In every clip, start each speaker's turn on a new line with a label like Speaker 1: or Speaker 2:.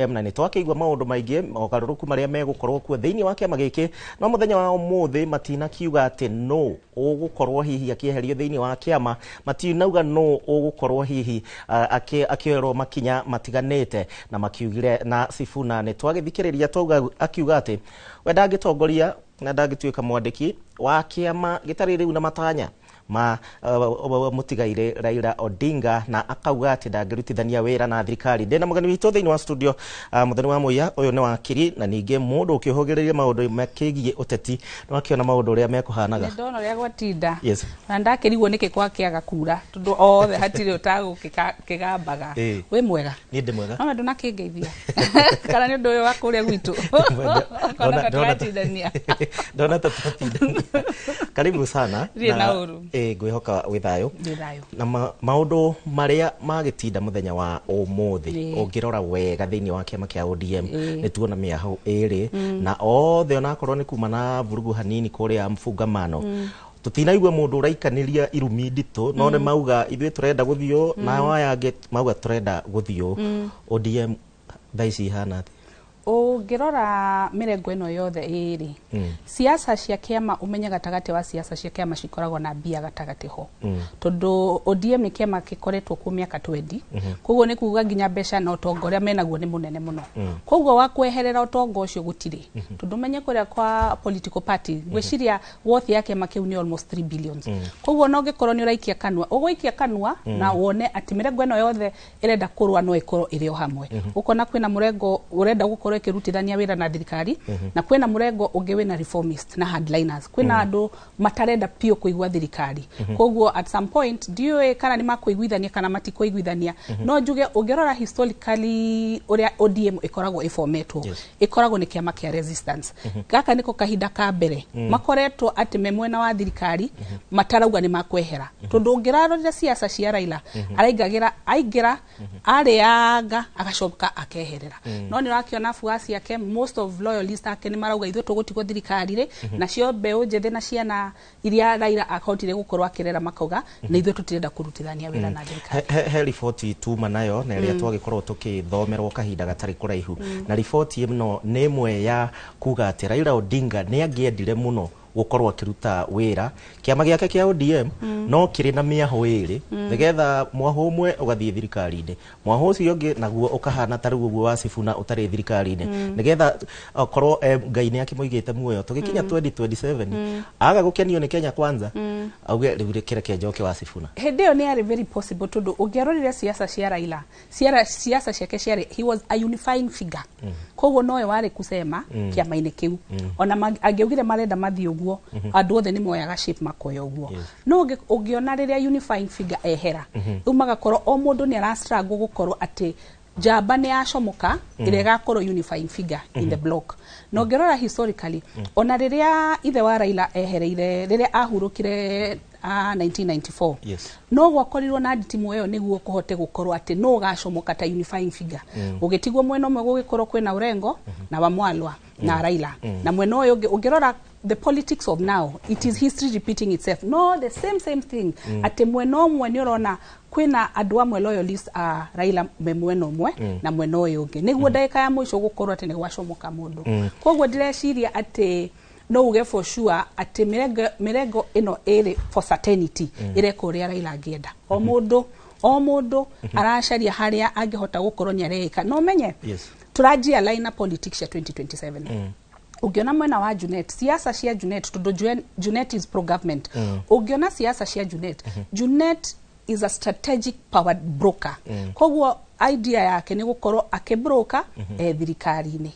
Speaker 1: Na nĩ twakĩigua maũndũ maingĩ, mogarũrũku marĩa megũkorwo kuo thĩinĩ wa kĩama gĩkĩ, no mũthenya wa ũmũthĩ matinakiuga atĩ no ũgũkorwo hihi akĩeherio thĩinĩ wa kĩama, matinauga no ũgũkorwo hihi akĩoerwo makinya matiganĩte. Na makiugire na Sifuna nĩ twagĩthikĩrĩria twauga akiuga atĩ we ndangĩtongoria na ndangĩtuĩka mwandĩki wa kĩama gĩtarĩ rĩu na matanya ma mũtigairĩ Raila Odinga, na akauga atĩ ndangĩrutithania wĩra na thirikari. Ndĩna mũgeni witũ thĩinĩ wa studio, mũthoni wa mũiya ũyũ nĩ wakiri na ningĩ mũndũ ũkĩũhũgĩrĩria maũndũ makĩgiĩ ũteti. Nĩ wakĩona maũndũ ũrĩa mekũhanaga?
Speaker 2: Nĩ ndona ũrĩa gwatinda. Na ndakĩrigwo nĩkĩ gwakĩaga kura, tondũ othe hatirĩ ũtagũkĩgambaga. Wĩ mwega?
Speaker 1: Niĩ ndĩ mwega.
Speaker 2: No ndũnakĩngeithia kana nĩ ũndũ ũyũ wa kũrĩa gwitũ ũkona ta tũratindania?
Speaker 1: Ndona ta tũratindania. Karibu sana.
Speaker 2: Ndirĩ na ũru.
Speaker 1: Ngwĩhoka wĩ thayũ.
Speaker 2: Ndĩ thayũ.
Speaker 1: Na maũndũ marĩa magĩtinda mũthenya wa ũmũthĩ, ũngĩrora wega thĩinĩ wa kĩama kĩa ODM, nĩ tuona mĩahũ ĩrĩ na othe, onakorwo nĩ kuma na vurugu hanini kũrĩa mfungamano, tũtinaigua mũndũ ũraikanĩria irumi nditũ, no nĩ mauga ithuĩ tũrenda gũthiũ, nao aya angĩ mauga tũrenda gũthiũ. ODM thaa ici ihana atĩa?
Speaker 2: Ũngĩrora mĩrengo ĩno yothe ĩrĩ, siasa cia kĩama, ũmenye gatagatĩ wa siasa cia kĩama cikoragwo na mbia gatagatĩ ho, tondũ ODM nĩ kĩama gĩkoretwo kuo mĩaka 20. Koguo nĩ kuga nginya mbeca na ũtonga ũrĩa menaguo nĩ mũnene mũno. Koguo wa kweherera ũtonga ũcio gũtirĩ, tondũ ũmenye kũrĩa kwa political party, ngwĩciria worth ya kĩama kĩu nĩ almost 3 billions. Koguo no ũngĩkorwo nĩ ũraikia kanua, ũgũikia kanua na wone atĩ mĩrengo ĩno yothe ĩrenda kũrũa no ĩkorwo ĩrĩ o hamwe. Ũkona kwĩna mũrengo ũrenda gũkorwo ĩkĩrutithania wĩra na thirikari, na kwĩna mũrengo ũngĩ wĩna reformist na hardliners, kwĩna andũ matarenda biũ kũigua thirikari. Koguo at some point ndiũĩ kana nĩ makũiguithania kana matikũiguithania. No njuge ũngĩrora historically ũrĩa ODM ĩkoragwo ĩfometwo, ĩkoragwo nĩ kĩama kĩa resistance. Gaka nĩko kahinda ka mbere makoretwo atĩ me mwena wa thirikari matarauga nĩ makwehera, tondũ ũngĩrarorire siasa cia Raila, araingagĩra, aingĩra, arĩanga, agacoka akeherera. No nĩ ũrakĩona fuasi ake, most of loyalist ake, nĩ marauga ithuĩ tũgũtigwo thirikari rĩ, nacio mbeũ njĩthĩ na ciana iria Raila ahotire gũkorwo akĩrera makauga na ithuĩ tũtirenda kũrutithania wĩra na thirikari.
Speaker 1: He riboti tuma nayo na ĩrĩa twagĩkorwo tũkĩthomerwo kahinda gatarĩ kũraihu, na riboti ĩno nĩ ĩmwe ya kuga atĩ Raila Odinga nĩ angĩendire mũno gũkorwo akĩruta wĩra kĩama gĩake kĩa ODM no kĩrĩ na mĩahũ ĩrĩ, nĩgetha mwahũ ũmwe ũgathiĩ thirikari-inĩ, mwahũ ũcio ũngĩ naguo ũkahana ta rĩu ũguo wa Sifuna ũtarĩ thirikari-inĩ, nĩgetha okorwo Ngai nĩ akĩmũigĩte muoyo tũgĩkinya 2027, aga gũkenio nĩ Kenya Kwanza, auge rĩu kĩreke njoke wa Sifuna.
Speaker 2: Hĩndĩ ĩyo nĩ yarĩ very possible, tondũ ũngĩarorire siasa cia Raila, siasa ciake ciarĩ, he was a unifying figure. Koguo nowe warĩ kusema kĩama-inĩ kĩu. Ona angĩaugire marenda mathiĩ ũguo, andũ othe nĩ moyaga shape makoya ũguo. No ũngĩona rĩrĩa unifying figure ehera, rĩu magakorwo o mũndũ nĩ ara struggle gũkorwo atĩ njamba nĩ yacomoka ĩrĩa ĩgakorwo unifying figure in the block. Na ũngĩrora historically, ona rĩrĩa ithe wa Raila ehereire, rĩrĩa ahurũkire, 1994, no gwakorirwo na nditimu ĩyo nĩguo kũhote gũkorwo atĩ no ũgacomoka ta unifying figure. Gũgĩtigwo mwena ũmwe gũgĩkorwo kwĩna Orengo na Wamwalwa na Raila, na mwena ũyũ ũngĩ ũngĩrora the politics of now, it is history repeating itself, no the same same thing, atĩ mwena ũmwe nĩ ũrona kwĩna andũ amwe loyalist a Raila me mwena ũmwe, na mwena ũyũ ũngĩ nĩguo ndagĩka ya mũico gũkorwo atĩ nĩ gwacomoka mũndũ. Koguo ndireciria atĩ no uge for sure atĩ mĩrengo ĩno ĩrĩ for certainty ĩreka ũrĩa Raila angĩenda. O mũndũ, o mũndũ aracaria harĩa angĩhota gũkorwo nĩ areĩka. No menye tũranjia line na politics ya 2027. Ũngĩona mwena wa Junet, siasa cia Junet, tondũ Junet is pro government, ũngĩona siasa cia Junet, Junet is a strategic power broker. Koguo idea yake nĩ gũkorwo akĩbroker thirikari-inĩ.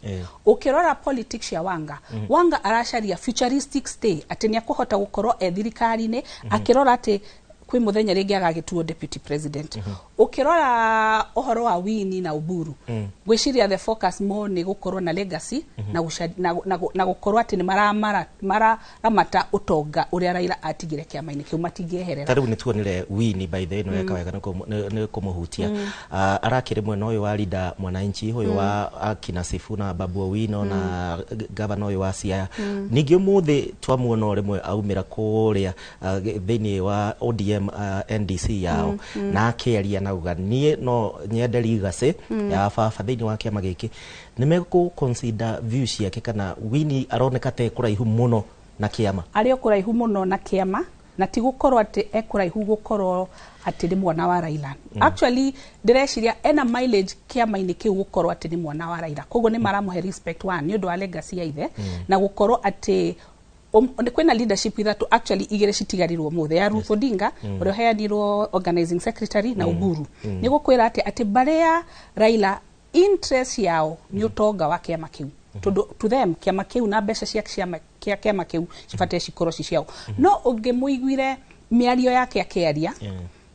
Speaker 2: Ũkĩrora politics cia Wanga, Wanga aracaria futuristic stay, atĩ nĩ akũhota gũkorwo e thirikari-inĩ, akĩrora atĩ kwĩ mũthenya rĩngĩ agagĩtuo deputy president. Ũkĩrora ũhoro wa Winnie na Oburu, ngwĩciria the focus more nĩ gũkorwo na legacy na gũkorwo atĩ nĩ mararamata ũtonga ũrĩa Raila atigire kĩama-inĩ kĩu, matingĩeherera.
Speaker 1: Ta rĩu nĩ tuonire Winnie, by the way, nĩ weka wega nĩ kũmũhutia. Arakĩrĩ mwena ũyũ wa Linda Mwananchi ũyũ wa akina Sifuna, Babu Owino na gavana ũyũ wa Siaya. Ningĩ ũmũthĩ twamuona o rĩmwe aumĩra kũrĩa thĩinĩ wa ODM. ODM NDC yao na akĩaria na uga niĩ no nyende legacy ya baba thĩinĩ wa kĩama gĩkĩ. Nĩ megũ consider view ciake kana Winnie aroneka ta e kũraihu mũno na kĩama?
Speaker 2: Arĩ o kũraihu mũno na kĩama, na ti gũkorwo atĩ e kũraihu gũkorwo atĩ nĩ mwana wa Raila. Actually, ndĩreciria ena mileage kĩama-inĩ kĩu gũkorwo atĩ nĩ mwana wa Raila, koguo nĩ maramũhe respect one nĩ ũndũ wa legacy ya ithe na gũkorwo atĩ kwĩna leadership ithatũ, actually igĩrĩ citigarirwo mũthĩ, ya Ruth Odinga ũrĩa ũheanirwo organizing secretary na Uhuru. Nĩ gũkwĩra atĩ mbarĩ ya Raila interest yao nĩ ũtonga wa kĩama kĩu, tondũ to them kĩama kĩu na mbeca cia kĩama kĩa kĩama kĩu cibataire cikorwo ci ciao. No ũngĩmũiguire mĩario yake akĩaria,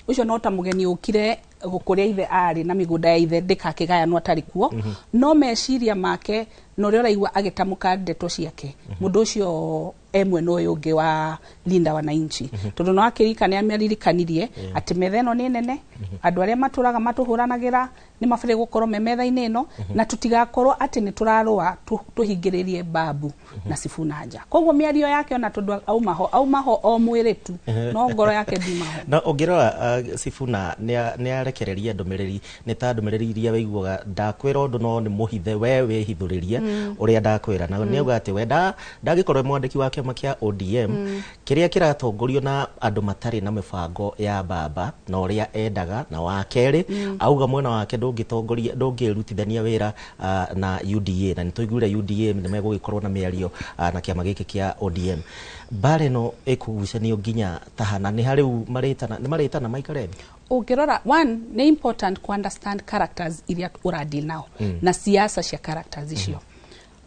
Speaker 2: ũcio no ta mũgeni ũkire kũrĩa ithe arĩ na mĩgũnda ya ithe ndĩkakĩgayanwo atarĩ kuo. No meciria make na ũrĩa ũraigua agĩtamũka ndeto ciake, mũndũ ũcio e mwena ũyũ ũngĩ wa Linda Wananchi, tondũ no akĩririkane amĩaririkanirie atĩ metha ĩno nĩ nene, andũ arĩa matũraga matũhũranagĩra nĩ mabataire gũkorwo me metha-inĩ ĩno, na tũtigakorwo atĩ nĩ tũrarũa tũhingĩrĩrie Babu na Sifuna nja. Koguo mĩario yake, ona tondũ aumaho o mwĩrĩ tu, no ngoro yake ndiumaho.
Speaker 1: Na ũngĩrora Sifuna nĩ arekereria ndũmĩrĩri, nĩ ta ndũmĩrĩri iria wĩiguaga ndakwĩra ũndũ no nĩ mũhithe we wĩhithũrĩrie ũrĩa ndakwĩra, na nĩ auga atĩ we ndangĩkorwo e mwandĩki wa kĩama kĩa ODM kĩrĩa kĩratongorio na andũ matarĩ na mĩbango ya baba na ũrĩa endaga. Na wa kerĩ auga mwena wake ndũngĩtongoria, ndũngĩrutithania wĩra na UDA, na nĩtũiguire UDA nĩ megũgĩkorwo na mĩario na kĩama gĩkĩ kĩa ODM. Mbara ĩno ĩkũgucanio nginya tahana nĩ harĩu marĩtana, nĩ marĩtana maikare thĩ.
Speaker 2: Ũngĩrora one, nĩ important ku understand characters iria ũradeal nao na siasa cia characters icio.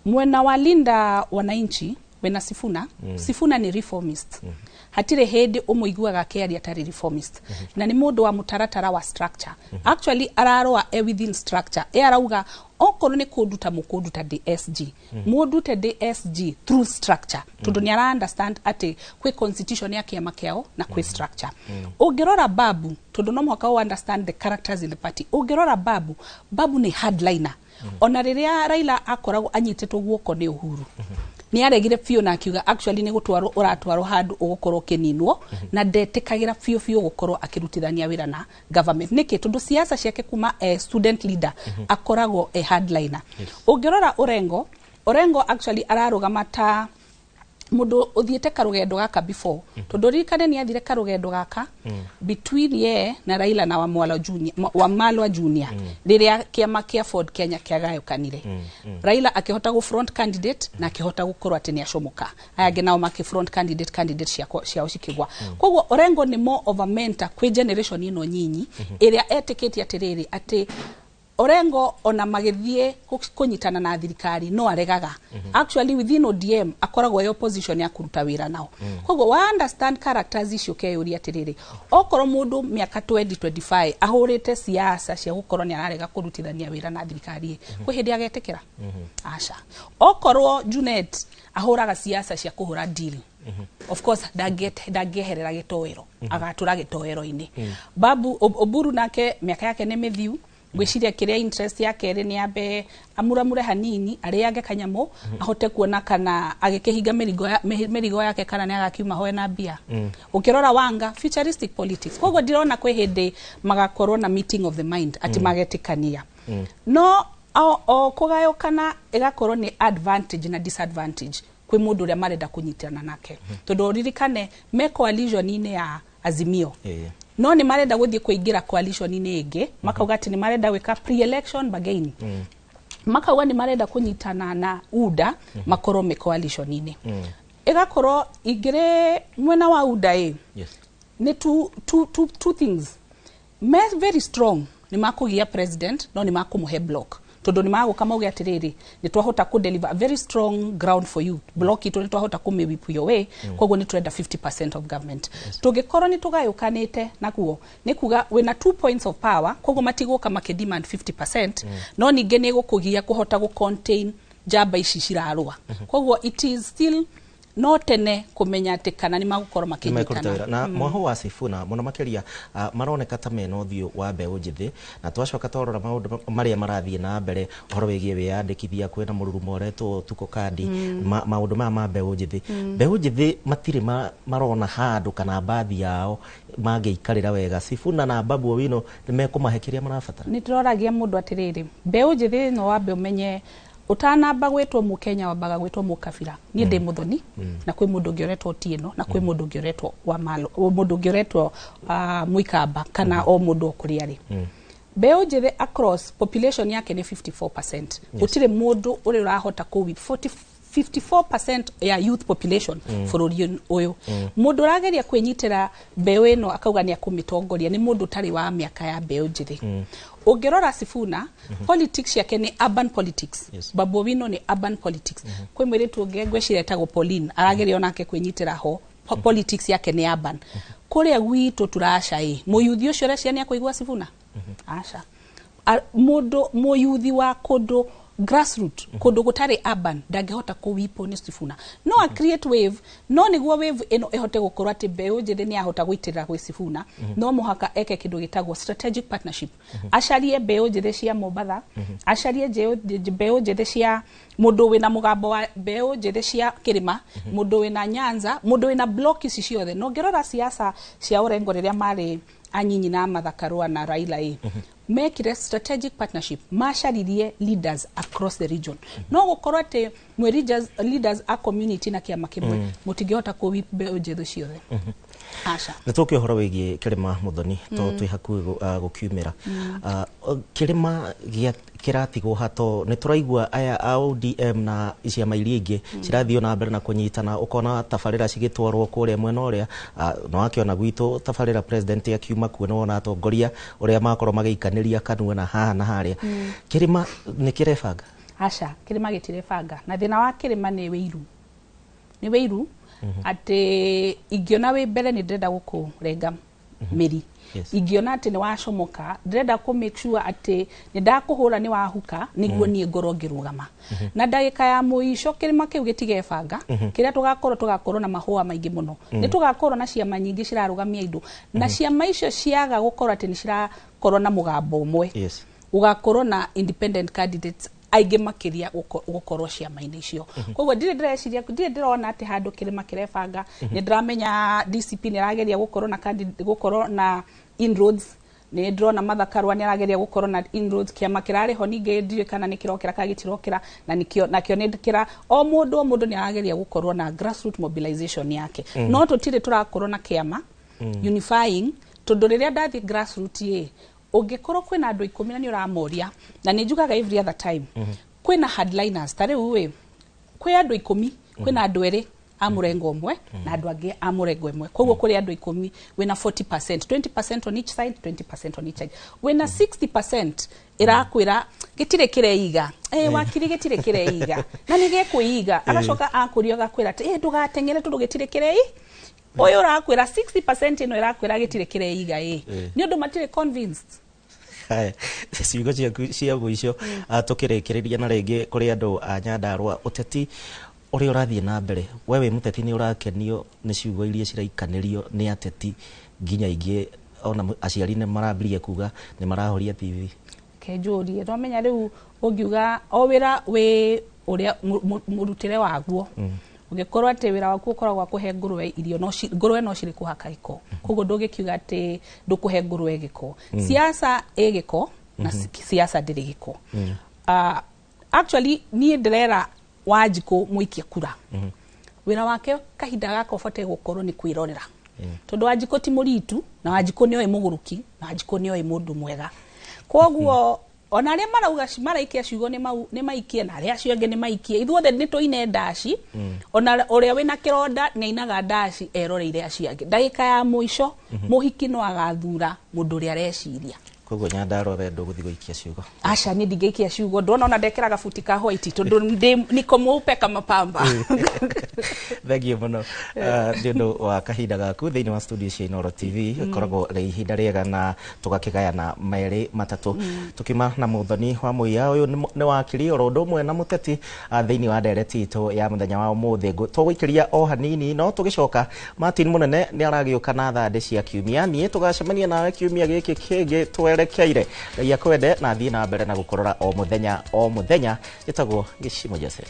Speaker 2: Mwena wa Linda Wananchi wena Sifuna. Sifuna nĩ reformist, hatirĩ hĩndĩ ũmũiguaga akĩaria atarĩ reformist, na nĩ mũndũ wa mũtaratara wa structure. Actually, ararũa e within structure, e arauga okorwo nĩ kũnduta mũkũnduta ndĩ SG, mũndute ndĩ SG through structure, tondũ nĩ ara understand atĩ kwĩ constitution ya kĩama kĩao na kwĩ structure. Ũngĩrora Babu, tondũ no mũhaka ũ understand the characters in the party, ũngĩrora Babu, Babu nĩ hardliner. Ona rĩrĩa Raila akoragwo anyitĩtwo guoko nĩ Uhuru, nĩ aregire biũ na akiuga actually nĩ gũtwarwo ũratwarwo handũ ũgũkorwo ũkĩninwo, na ndetĩkagĩra biũ biũ gũkorwo akĩrutithania wĩra na government. Nĩkĩ? Tondũ siasa ciake kuma student leader akoragwo hardliner. Ũngĩrora Orengo, Orengo actually ararũgama ta mũndũ ũthiĩte karũgendo gaka before, tondũ ririkane nĩ athire karũgendo gaka between ye na Raila na Wamalwa Junior, Wamalwa Junior, rĩrĩa kĩama kĩa Ford Kenya kĩagayũkanire. Raila akĩhota gũ front candidate na akĩhota gũkorwo atĩ nĩ acomoka, aya angĩ nao makĩ front candidate ciao cikĩgwa. Koguo Orengo nĩ more of a mentor kwĩ generation ĩno nyinyi ĩrĩa etĩkĩtie atĩrĩrĩ atĩ Orengo ona magĩthiĩ kũnyitana na thirikari no aregaga. Actually, within ODM akoragwo e opposition ya kũruta wĩra nao. Koguo wa understand characters icio, ũkeyũria atĩrĩrĩ, okorwo mũndũ mĩaka 2025 ahũrĩte siasa cia gũkorwo nĩ ararega kũrutithania wĩra na thirikari ĩ, kwĩ hĩndĩ agetĩkĩra? Aca. Okorwo Junet ahũraga siasa cia kũhũra deal, of course ndangĩeherera gĩtoero, agatũra gĩtoero-inĩ. Babu Oburu nake mĩaka yake nĩ mĩthiu, ngwĩciria kĩrĩa interest yake ĩrĩ nĩ ambe amuramure hanini, arĩange kanyamũ, ahote kuona kana agĩkĩhinga mĩrigo yake kana nĩ agakiuma hoe na mbia. Ũkĩrora Wanga, futuristic politics. Koguo ndirona kwĩ hĩndĩ magakorwo na meeting of the mind atĩ magetĩkania. No o kũgayũkana ĩgakorwo nĩ advantage na disadvantage kwĩ mũndũ ũrĩa marenda kũnyitana nake, tondũ ũririkane me coalition-inĩ ya Azimio, no nĩ marenda gũthiĩ kũingĩra coalition-inĩ ĩngĩ, makauga atĩ nĩ marenda gwĩka pre-election bargain, makauga nĩ marenda kũnyitana na UDA makorwo me coalition-inĩ. Ĩgakorwo ingĩrĩ mwena wa UDA ĩ nĩ two things me very strong: nĩ makũgia president, no nĩ makũmũhe block, tondũ nĩ magũka mauge atĩrĩrĩ, nĩ twahota kũ deliver a very strong ground for you, block itũ nĩ twahota kũmĩ whip your way, koguo nĩ turenda 50% of government. Tũngĩkorwo nĩ tũgayũkanĩte naguo nĩ kuga wĩna two points of power, koguo matigũka makĩ demand 50%, no ningĩ nĩ gũkũgia kũhota gũ contain njamba ici cirarũa. Koguo it is still No tene kũmenya atĩ kana nĩ magũkorwo
Speaker 1: makĩnyitana
Speaker 2: wĩra
Speaker 1: na mwaho wa Sifuna mũno makĩria maroneka ta mena ũthiũ wa mbeũ njĩthĩ, na twacoka twarora maũndũ marĩa marathiĩ na mbere ũhoro wĩgiĩ wĩyandĩkithia, kwĩna mũrurumo ũretwo tuko kandi, maũndũ maya ma mbeũ njĩthĩ. Mbeũ njĩthĩ matirĩ marona handũ kana bathi yao mangĩikarĩra wega. Sifuna na Babu Owino nĩ mekũmahe kĩrĩa marabatara.
Speaker 2: Nĩ tũroragia mũndũ atĩrĩrĩ, mbeũ njĩthĩ no wambe ũmenye utanamba gwĩtwo Mũkenya wambaga gwĩtwo mũkabira. Niĩ ndĩ Mũthoni, na kwĩ mũndũ ũngĩ ũretwo Otieno, na kwĩ mũndũ ũngĩ ũretwo Wamalo, mũndũ ũngĩ ũretwo Mũikamba, kana o mũndũ o kũrĩa arĩ. Mbeũ njĩthĩ across population yake nĩ 54%. Gũtirĩ mũndũ ũrĩ ũrahota kũwi 54% ya youth population bũrũri ũyũ. Mũndũ ũrageria kwĩnyitĩra mbeũ ĩno akauga nĩ akũmĩtongoria nĩ mũndũ ũtarĩ wa mĩaka ya mbeũ njĩthĩ. Ũngĩrora Sifuna, politics yake nĩ urban politics. Babu Owino nĩ urban politics. Kwĩ mũirĩtu ũngĩ ngwĩciria etagwo Pauline, arageria onake kwĩnyitĩra ho, politics yake nĩ urban. Kũrĩa gwitũ tũraca ĩ, mũyuthi ũcio ũreciria nĩ akũigua Sifuna? Aca. Mũndũ mũyuthi wa kũndũ grassroot, kũndũ gũtarĩ urban, ndangĩhota kũwipwo nĩ Sifuna. No a create wave, no nĩguo wave ĩno ĩhote gũkorwo atĩ mbeũ njĩthĩ nĩ yahota gũitĩrĩra gwĩ Sifuna, no mũhaka eke kĩndũ gĩtagwo strategic partnership. Acarie mbeũ njĩthĩ cia Mombatha, acarie mbeũ njĩthĩ cia mũndũ wĩna mũgambo wa mbeũ njĩthĩ cia Kĩrĩma, mũndũ wĩna Nyanza, mũndũ wĩna block ici ciothe. No ngĩrora siasa cia Orengo rĩrĩa marĩ anyinyi na Martha Karua na Raila ĩ, mekire strategic partnership, macaririe leaders across the region. No gũkorwo atĩ mwĩ leaders a community na kĩama kĩmwe, mũtingĩhota kũ mbeũ njĩthĩ ciothe. Aca.
Speaker 1: Nĩ tũke ũhoro wĩgiĩ Kĩrĩma Mũthoni, to twĩ hakuhĩ gũkiumĩra. Kĩrĩma kĩratigwo hato nĩ tũraigua aya a ODM na ciama iria ingĩ cirathiĩ na mbere na kũnyitana, ũkona tabarĩra cigĩtwarwo kũrĩa mwena ũrĩa, no akĩona gwitũ tabarĩra president akiuma kuo nĩ wona atongoria ũrĩa makorwo magĩikanĩria kanua na haha na harĩa. Kĩrĩma nĩ kĩrebanga?
Speaker 2: Aca, kĩrĩma gĩtirebanga. Na thĩna wa kĩrĩma nĩ wĩiru. Nĩ wĩiru atĩ ingĩona wĩ mbere nĩ ndĩrenda gũkũrenga mĩri. Ingĩona atĩ nĩ wacomoka, ndĩrenda kũ make sure atĩ nĩ ndakũhũra nĩ wahuka nĩguo niĩ ngorwo ngĩrũgama. Na ndagĩka ya mũico kĩrĩma kĩu gĩtigebanga, kĩrĩa tũgakorwo na mahũa maingĩ mũno. Nĩ tũgakorwo na ciama nyingĩ cirarũgamia indo. Na ciama icio ciaga gũkorwo atĩ nĩ cirakorwo na mũgambo ũmwe. Ũgakorwo na independent candidates aingĩ makĩria gũkorwo ciama-inĩ icio. Koguo ndirĩ ndĩreciria, ndirĩ ndĩrona atĩ handũ kĩrĩma kĩrebanga. Nĩ ndĩramenya DCP nĩ ĩrageria gũkorwo na gũkorwo na inroads, nĩ ndĩrona Martha Karua nĩ arageria gũkorwo na inroads, kĩama kĩrarĩ ho ningĩ ndiũĩ kana nĩ kĩrokĩra kana gĩtirokĩra, na nĩkĩo nakĩo nĩ kĩra o mũndũ nĩ arageria gũkorwo na grassroots mobilization yake. No tũtirĩ tũrakorwo na kĩama unifying, tondũ rĩrĩa ndathiĩ grassroots ĩ, ũngĩkorwo kwĩna andũ 10 na nĩ ũramoria, na nĩ njugaga every other time, kwĩna hardliners ta rĩu ĩ, kwĩ andũ 10, kwĩna andũ erĩ a mũrengo ũmwe na andũ angĩ a mũrengo ĩmwe. Koguo kũrĩ andũ 10 wĩna 40%, 20% on each side, 20% on each side. Wĩna 60% ĩrakwĩra gĩtirĩ kĩreiga, wakiri gĩtirĩ kĩreiga, na nĩ gĩkwĩiga. Agacoka akũria agakwĩra atĩ ndũgateng'ere tondũ gĩtirĩ kĩrei. Ũyũ ũrakwĩra 60% ĩno ĩrakwĩra gĩtirĩ kĩreiga ĩ, nĩ ũndũ matirĩ convinced.
Speaker 1: Haya, ciugo ciaku cia mũico tũkĩrĩkĩrĩria na rĩngĩ kũrĩ andũ a Nyandarua, ũteti ũrĩa ũrathiĩ na mbere, we wĩ mũteti nĩ ũrakenio nĩ ciugo iria ciraikanĩrio nĩ ateti nginya ingĩ ona aciari nĩ marambirie kuga nĩ marahoria TV?
Speaker 2: Kenjũrie, no menya rĩu ũngiuga o wĩra wĩ ũrĩa mũrutĩre waguo. Ũngĩkorwo atĩ wĩra waku ũkoragwo wa kũhe ngũrwe irio, ngũrwe no cirĩ kũhaka gĩko. Koguo ndũngĩkiuga atĩ ndũkũhe ngũrwe gĩko. Siasa ĩ gĩko na siasa ndĩrĩ gĩko. Actually niĩ ndĩrera Wanjikũ mũikie kura. Wĩra wake kahinda gaka ũbataire gũkorwo nĩ kwĩrorera. Tondũ Wanjikũ ti mũritu, na Wanjikũ nĩoĩ mũgũrũki, na Wanjikũ nĩoĩ mũndũ mwega. Koguo ona arĩa marauga maraikia ciugo nĩ maikie, na arĩa acio angĩ nĩ maikie. Ithuothe nĩ tũine ndaci, ona ũrĩa wĩna kĩronda nĩ ainaga ndaci eroreire acio angĩ. Ndagĩka ya mũico mũhiki no agathura mũndũ ũrĩa areciria.
Speaker 1: Koguo Nyandarua we ndũgũthiĩ gũikia ciugo?
Speaker 2: Aca, niĩ ndingĩikia ciugo. Ndona ona ndekĩraga buti ka white tondũ niko mweupe kama pamba.
Speaker 1: Thengiũ mũno nĩ ũndũ wa kahinda gaku thĩinĩ wa studio cia Inooro TV. Ĩkoragwo rĩ ihinda rĩega na tũgakĩgayana merĩ matatũ tũkiuma na Mũthoni wa Mũiya. Ũyũ nĩ wakiri oro ũndũ ũmwe na mũteti thĩinĩ wa ndereti itũ ya mũthenya wa ũmũthĩ. Tũgũikĩria o hanini, no tũgĩcoka Martin Mũnene nĩ aragĩũka na thandĩ cia kiumia. Niĩ tũgacemania nawe kiumia gĩkĩ kĩngĩ twerekeire. Ngai akwende na thiĩ na mbere na gũkũrora o mũthenya o mũthenya. Ĩtagwo Gĩcimo Jose.